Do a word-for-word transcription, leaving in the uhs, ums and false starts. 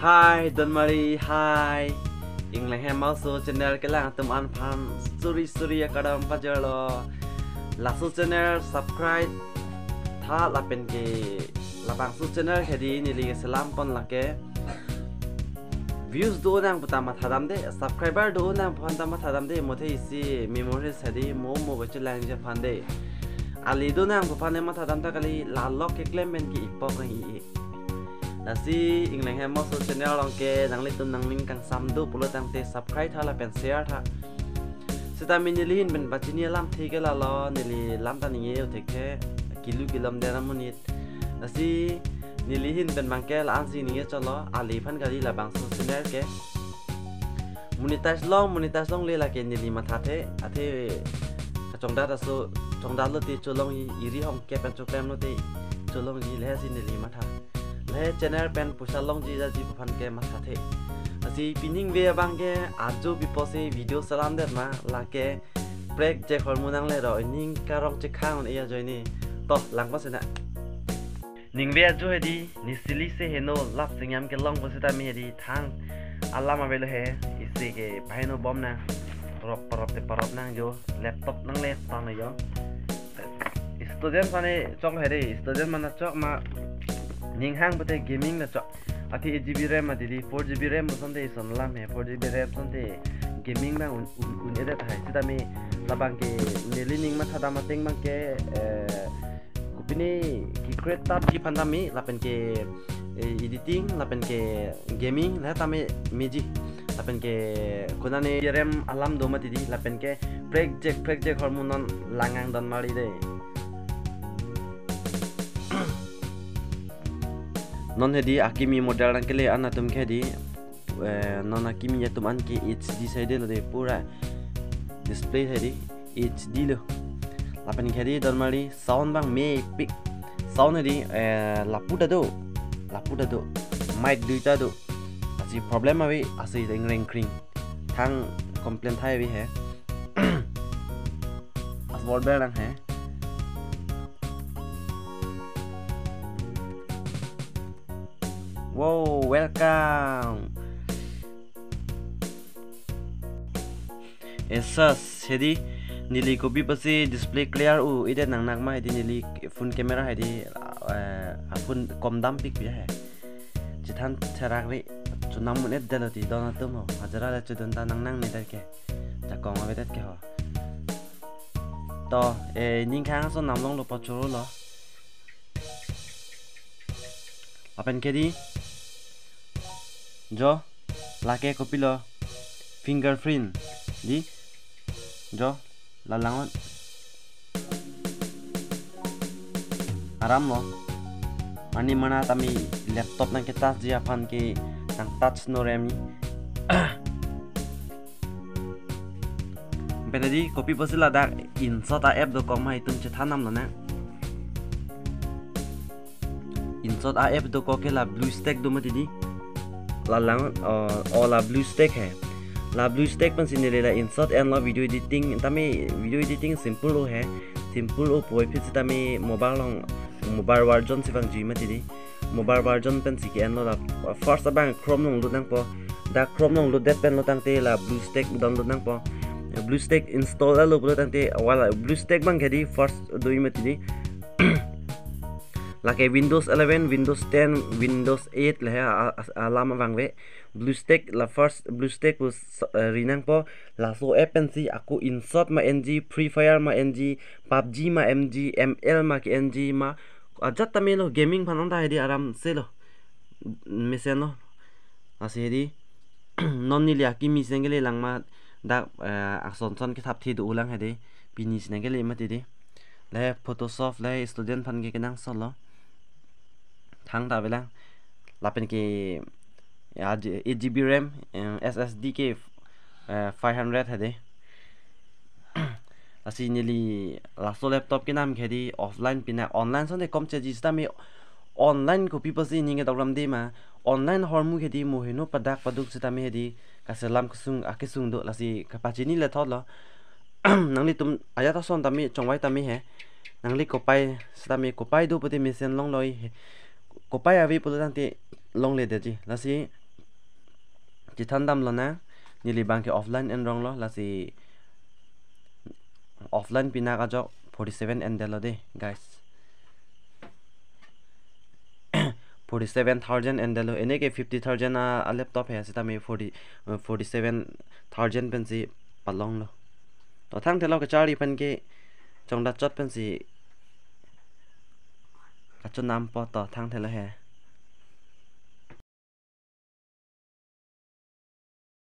Hi, Donmari, hi. Ingleng Hem Aso channel kelang atum aphan suri suri akardom pajirlo. Laso channel subscribe tha lapen ke labangso channel hedi neli selam pon lake. Views do nang puta mathadamde, subscriber do nang puta mathadamde, mothe isi memories hedi mo mo kechelang je aphan de. Ali do nang puta ne mathadam ta kali, la lok keklem pen ke ipok nang i. Lasi Ingleng Hem Aso channel along ke nanglitum nangning kangsam do pulo tangte subscribe tha lapen share tha. Seta neli hin pen pachini alamthe ke lalo, neli lam ta ningje thekthe, kilu kilom dera monit. Lasi neli hin pen bang ke la-ansi ningje cholo, ali aphan kali labangso channel ke. Monetize long, monetize longle lake neli mathathe, athe kachongdat aso, chongdat lote cholongji, iri hong kep pen choklem lote cholongji, lehe si neli matha. Lehe channel pen poisa longji jaji aphan ke mathathe. Lasi pining ve abang ke ajo pipo si video selam det ma, lake prekjek ahormu nangle ro, ining karong chekhang un iya joine. To, langpo sena. Ningve ajo hedi, nisili se heno lap singyam kelong ko seta mi hedi thang alam avelo he, isi ke paheno bom na, rok parop te parop nang jo, laptop nangle tang jo. Student aphan chok hedi, student mana chok ma, ning hang pute gaming na chok. Athe eight G B RAM ma didi, four G B RAM mo sonte ison lam he, four G B RAM sonte gaming bang un, un, un-edet hai. Seta mi labang ke neli ning mathadam ateng bang ke, eh, kopine ke-create tap ji aphan tame lapen ke, eh, editing lapen ke gaming la tame meji lapen ke konane RAM alam do mati di lapen ke prekjek prekjek ahormu non langang Donmari de. Non hedi akimi model nang kele an atum ke di, eh, non akimi atum an ke H D side lo de pura display hedi H D lo. Lapen ke di Donmari sound bang mepik. Sound hedi, eh, lapu ta do. Lapu ta do. Mic duita do. Asi problem ave, asi ring ring kring. Thang complain thai ave he. As wall bell nang he. Wow, welcome. Esas, hedi neli kopi pasi display clear un-edet nang nak ma hedi neli phone camera hedi, eh, phone kom dam pik pi he. Chethan therak ri chonam un-edet lo ti don atum ho. Hajira le chodun ta nang nang ne det ke. Jakong avedet ke ho. To, eh, ning khang so nam longlo pachoro lo. Lapen ke di. Jo, lake kopilo. Fingerprint. Di. Jo, la lang un. Aram lo. Ani mana tame laptop nang ke-touch ji aphan ke nang touch no rem ni. Pen hedi kopi pasi ladak InShot a-app dokok ma itum chethan nam lo na. InShot a-app dokok ke la BlueStack do mati di. La lang, oh, oh, la BlueStack he. La BlueStack pensi neli la InShot enlo video editing. Tame video editing simple lo he. Simple lo puvoiphit sitame mobile along, mobile version si vangji mati di. Mobile version pensi ke-enlo la first abang Chrome along lut nangpo. Dak Chrome along lutdet pen lo tangte la BlueStack download nangpo. BlueStack install lo pulo tangte wala BlueStack bang ke di first do-i mati di. Lake Windows eleven, Windows ten, Windows eight le he a, a, alam vangve. BlueStack la first BlueStack pu s-, eh, ri nangpo. Laso app pensi ako InShot ma enji, Free Fire ma enji, PUBG ma enji, M L ma ke-enji ma ajat tame lo gaming aphan anta hedi aram se lo. Mesen lo. Lasi hedi non neli akimi si nang kele langma dak, eh, ason son kethap thi do-o lang hedi. Pini si nang kele mati di. Le Photoshop le student aphan ke kenangsot lo. Thangta avelang. Lapen ke ya, eight G B RAM, eh, S S D ke, eh, five hundred hedi. Lasi neli laso laptop kenam ke di offline pina online sonte kom cheji sitame online kopi pasi ning kedok ram de ma online ahormu ke di mo heno padak paduk sitame hedi kaselam kesung akesung do lasi kapachini le thot lo. Nanglitum ajat ason tame chongvai tame he. Nangli kopai sitame kopai do pute mesen longloi he. Kopai ave pulo tangte longledetji. Lasi Chethan damlonang, neli abangke offline enronglo, lasi offline pinak ajok forty seven endetlo de, guys. Forty seven thousand endetlo, ene ke fifty thousand a, a laptop he, sitame forty, eh, forty seven thousand pensi palonglo. To thangthelo kacharli pen ke chongdat chot pensi kachonampo, to thangthelo he.